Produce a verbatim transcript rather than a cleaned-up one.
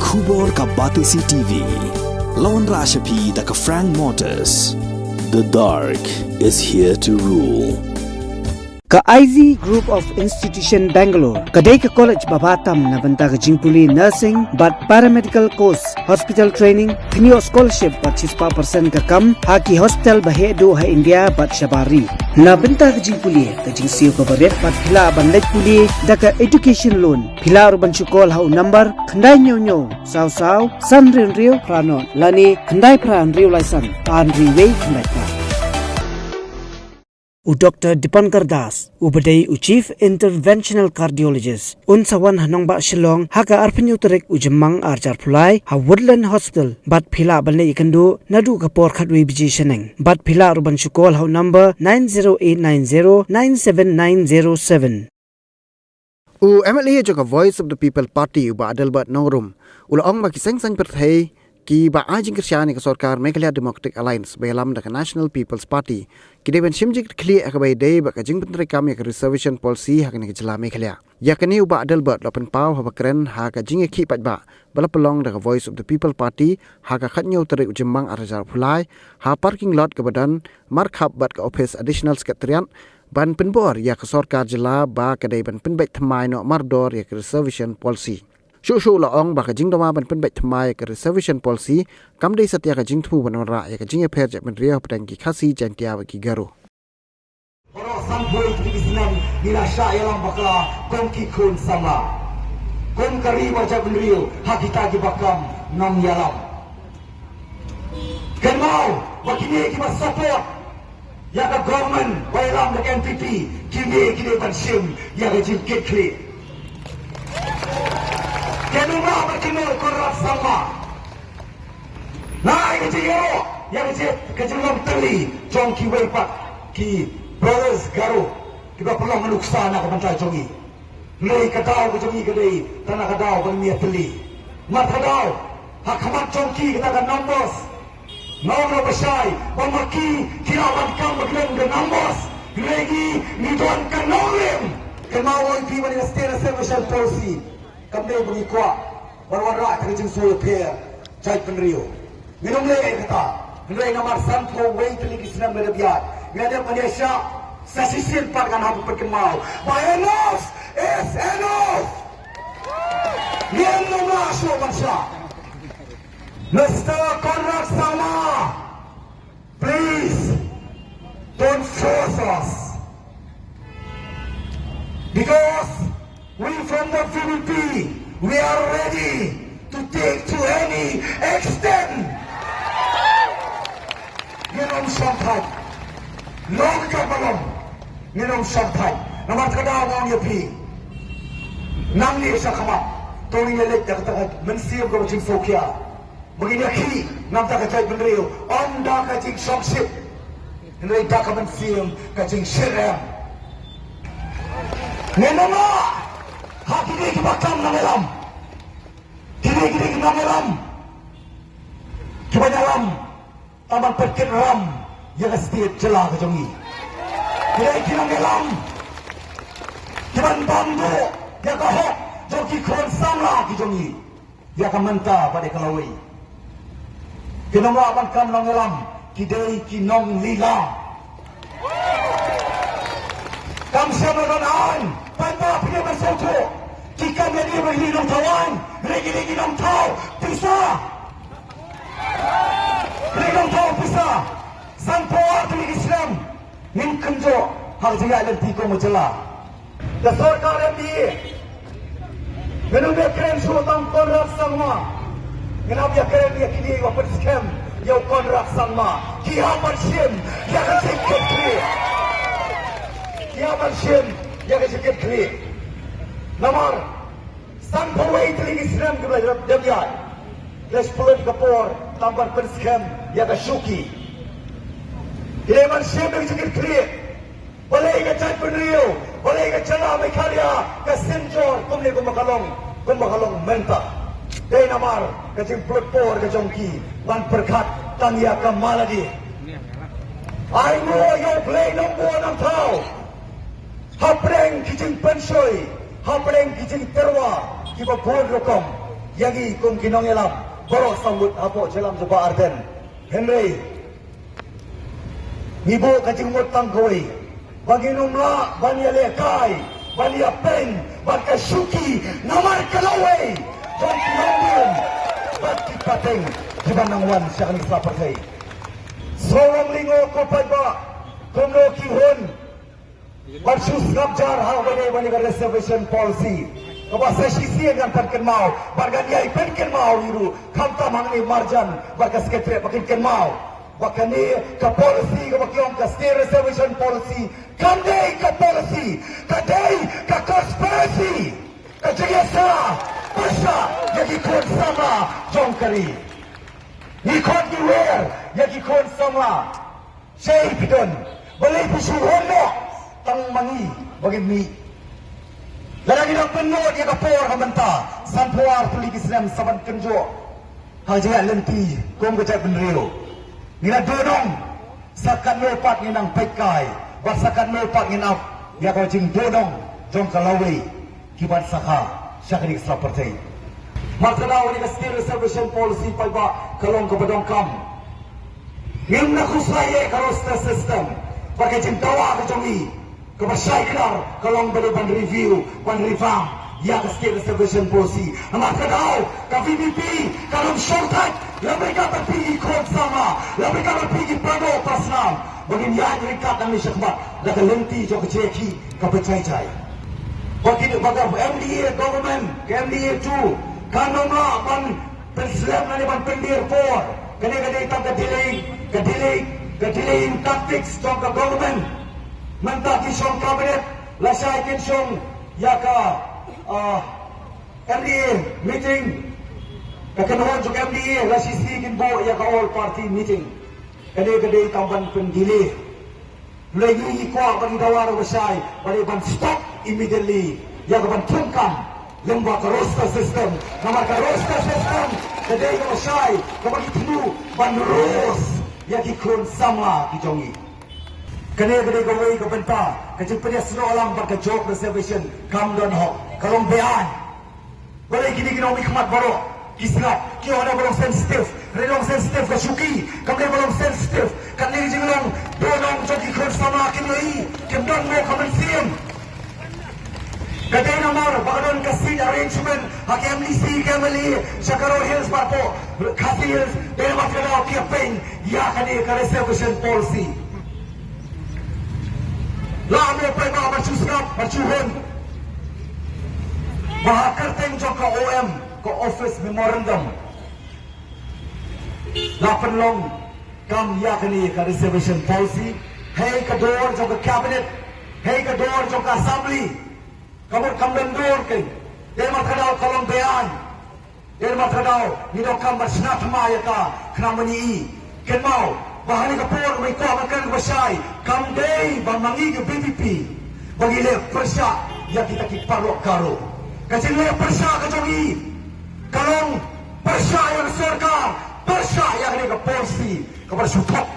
Khubor ka Batesi T V. Lawan Rashapi da ka Frank Motors. The dark is here to rule. Ka I Z Group of Institution Bangalore ka dei ka college ba bha tam na bynta ka jingpule nursing bad paramedical course, hospital training, kynioh scholarship bad shispah percent ka kam ha ki hospital ba heh duh ha India bad shabar ri. Na bynta ka jingpule, ka jingsiew kaba rit bad phi lah ban leit pule da ka education loan. Phi lah ruh ban shu call ha u number khyndai hynñiew hynñiew saw saw san hynriew hynriew phra nought lane khyndai phra hynriew lai san ar hynriew wei khyndai phra. U Doctor Dipankar Das, uba dei u Chief Interventional Cardiologist, un sa wan ha nongbah Shillong ha ka arphew hynñiew tarik u Jymmang arhajar arphew lai ha Woodland Hospital, bad phi lah ban leit ïakynduh naduh ka por khatwei baje shaneng. Bad phi lah ruh ban shu call ha u number nine zero eight nine zero nine seven nine zero seven. U M L A jong ka Voice of the People Party, u Bah Adelbert Nongrum, u la ong ba ki seng saiñ pyrthei kiba ai jingkyrshan ïa ka sorkar Meghalaya Democratic Alliance ba ïalam da ka National People's Party, ki dei ban shim jingkitkhlieh ha kaba ïadei bad ka jingpyntreikam ïa ka Reservation Policy ha kane ka jylla Meghalaya. Ïa kane u Bah Adelbert u la pynpaw haba kren ha ka jingïakhih paidbah ba la pynlong da ka Voice of the People Party ha ka khathynñiew tarik u Jymmang arhajar arphew lai, ha parking lot kaba don markhap bad ka ophis Additional Secretariat, ban pynbor ïa ka sorkar jylla ba ka dei ban pynbeit thymmai noh mardor ïa ka Reservation Policy. Shuh shuh u la ong ba ka jingdawa ban pynbeit thymmai ïa ka Reservation Policy kam dei satia ka jingthmu ban wanrah ïa ka jingïapher jaitbynriew hapdeng ki Khasi, Jaiñtia bad ki Garo. Baroh sanphew tylli ki snem ngi la shah ïalam bakla kum ki khun samla, kum ka ri bad jaitbynriew ha kita kiba kam nongïalam. Kynmaw ba kine kiba support ïa ka government ba ïalam da ka N P P, kine ki dei ban shim ïa ka jingkitkhlieh. Kynmaw ba kine Conrad Sangma, na ïa ka jingïaroh ïa ka jing, ka jinglong tylli jong kiwei pat ki brothers Garo kiba pynlong nuksa na ka bynta jong ngi. Hynrei ka daw ka jong ngi ka dei tang na ka daw ban mih tylli. Mat ka daw ha khmat jong ki kata ka numbers. Nga ong ruh ba shai ba ma ki ki la wan kam ba ki don ka numbers. Hynrei ngi ngi don ka nongrim. Kynmaw ïa phi ba ïa ka State Reservation Policy kam dei ba ngi kwah ban wanrah ïa ka jingsngewsih ïapher jaitbynriew. Ngin ym leh ïa kata. Hynrei namar sanphew wei tylli ki snem ba la dep ïaid, ngi la dep ban ïaishah sa shisien pat. Ngan hap ban pynkynmaw ba enough is enough. Ngin ym lah shuh ban shah. Mister Conrad Sangma, please don't force us. Because we from the V P P, we are ready to take to any extent. Ngin ym shong thait. Long ka ba long. Ngin ym shong thait. Namar kata nga ong ïa phi, nangne shakhmat to ngin ïaleit da kata ka mynsiem kaba jingsngewkhia. Ba ngin ïakhih na ka bynta ka jaitbynriew, ym da ka jingshongshit, hynrei da ka mynsiem ka jingshitrhem. Ngin ym lah ha kine kiba kam nongïalam. Kine, kine ki nongïalam kiba ïalam tang ban pynkit ram ïa ka state jylla ka jong ngi. Kine ki nongïalam kiban bam duh ïa ka hok jong ki khun samla ki jong ngi. Ïa ka mynta bad ïa ka lawei. Ki nongbah ban kam nongïalam ki dei ki nonglila. Kam shym la don aiñ, paidbah phi dei ban sngewthuh. Ki kam ïa dei ban ri nongthaw aiñ, ri ki dei ki nongthaw pisa. Ri nongthaw pisa. Sanphew ar tylli ki snem ngin kynjoh ha ka jingïaid lynti kum ka jylla. Ka sorkar M D A. Ngin ym ïakren shuh tang Conrad Sangma. Ngin hap ïakren ïa kine ba pynskhem ïa u Conrad Sangma. Ki hap ban shim ïa ka jingkitkhlieh. Ki hap ban shim ïa ka jingkitkhlieh. Namar sanphew wei tylli ki snem kiba la dep ïaid, ki la shu pynlut ka por tang ban pynskhem ïa ka shuki. Ki dei ban shim ïa ka jingkitkhlieh. Balei ka jaitbynriew, balei ka jylla Meghalaya ka synjor kumne kumba ka long, kumba ka long mynta? Dei namar ka jingpynlut por ka jong ki ban pyrkhat tang ïa ka mala de. Ai nguh ïa U Blei Nongbuh Nongthaw hapdeng ki jingpynshoi, hapdeng ki jingtyrwa kiba bun rukom. Ïa ngi kum ki nongïalam baroh sawdong hapoh jylla jong ka Bah Ardent. Hynrei ngi buh ka jingmut tang kawei, ba ngin ym lah ban ïalehkai, ban ïapeiñ bad ka shuki namar ka lawei jong ki nongrim bad ki pateng kiba nang wan sha kane ka sla pyrthei. Sngewlong lyngngoh ko paidbah, kumno ki hun ban shu sngap jar ha kaba ïadei bad ka reservation policy. Kaba sa shisien ngan pynkynmaw bad ngan ïai pynkynmaw ïa u, khamtam hangne marjan bad ka secretary ba kin kynmaw ba kane ka policy kaba ki ong ka state reservation policy kam dei ka policy, ka dei ka conspiracy, ka jingïasaid pyrshah ïa ki khun samla jong ka ri. Ngi khot ngi wer ïa ki khun samla. Shei phi don, balei phi shu hun noh tang ma ngi ba ngin mih? Lada ngi dang pynlut ïa ka por ka mynta, sanphew ar tylli ki snem sa ban kynjoh ha ka jingïaid lynti kum ka jaitbynriew. Ngi la duh nong, sa katno pat ngin nang peitkai bad sa katno pat ngin ap ïa ka jingduh nong jong ka lawei kiban sa kha sha kane ka sla pyrthei. Namar kata daw kane ka state reservation policy paidbah ka long kaba donkam. Ngim da khuslai ïa ka roster system bad ka jingdawa ka jong ngi kaba shai kdar ka long ba dei ban review, ban revamp ïa ka state reservation policy. Namar kata daw ka VPP kan ym shongthait, la bad ka phi ki khun samla, la bad ka phi ki paidbah parsnam, ba ngin ïaid ryngkat nangne shakhmat da ka lynti jong ka jingïakhih kaba jai jai. Ba ki, ba ka MDA government, ka MDA two kan ym lah ban pynslem lane ban pyndir por. Kane ka dei tang ka delay, ka delay, ka delaying tactics jong ka government. Mynta ki shong cabinet, lashai kin shong ïa ka, ah, MDA meeting. Ka kynhun jong ka MDA la shisien kin buh ïa ka all party meeting. Kane ka dei tang ban pyndelay. Lei ngi ngi kwah ban dawa ruh ba shai ba dei ban stop immediately ïa ka ban thungkam lyngba ka roster system. Namar ka roster system ka dei kaba shai kaba ngi thmu ban roast ïa ki khun samla ki jong ngi. Kane ka dei kawei ka bynta ka jingpynïasnoh lang bad ka job reservation kam don hok, ka long beaiñ. Balei kine ki nongmihkhmat baroh ki sngap, ki ong ba long sensitive, re long sensitive ka shuki, kam dei ba long sensitive. Kane ka jinglong duh nong jong ki khun samla kim ïohi, kim don mo ka mynsiem. Ka dei namar ba ka don ka seat arrangement ha ka MDC, ka MLA sha ka Garo Hills bad ka Khasi Hills, dei namar kata daw ki ïapeiñ ïa kane ka reservation policy. La mo paidbah, ba shu sngap, ba shu hun. Ba ha kyrteng jong ka OM, ka office memorandum, la pynlong kam ïa kane ka reservation policy hei ka dor jong ka cabinet, hei ka dor jong ka assembly. Ka mut kam don dor kein. Dei namar kata daw ka long beaiñ. Dei namar kata daw ngi donkam ban shna thymmai ïa ka, khnang ba ngi i. Kynmaw ba ha kane ka por ba ngi kwah ban kren kaba shai, kam dei ba ma ngi ka VPP ba ngi leh pyrshah ïa kita ki paralok Garo. Ka jingleh pyrshah ka jong ngi ka long pyrshah ïa ka sorkar, pyrshah ïa kane ka policy kaba shu thok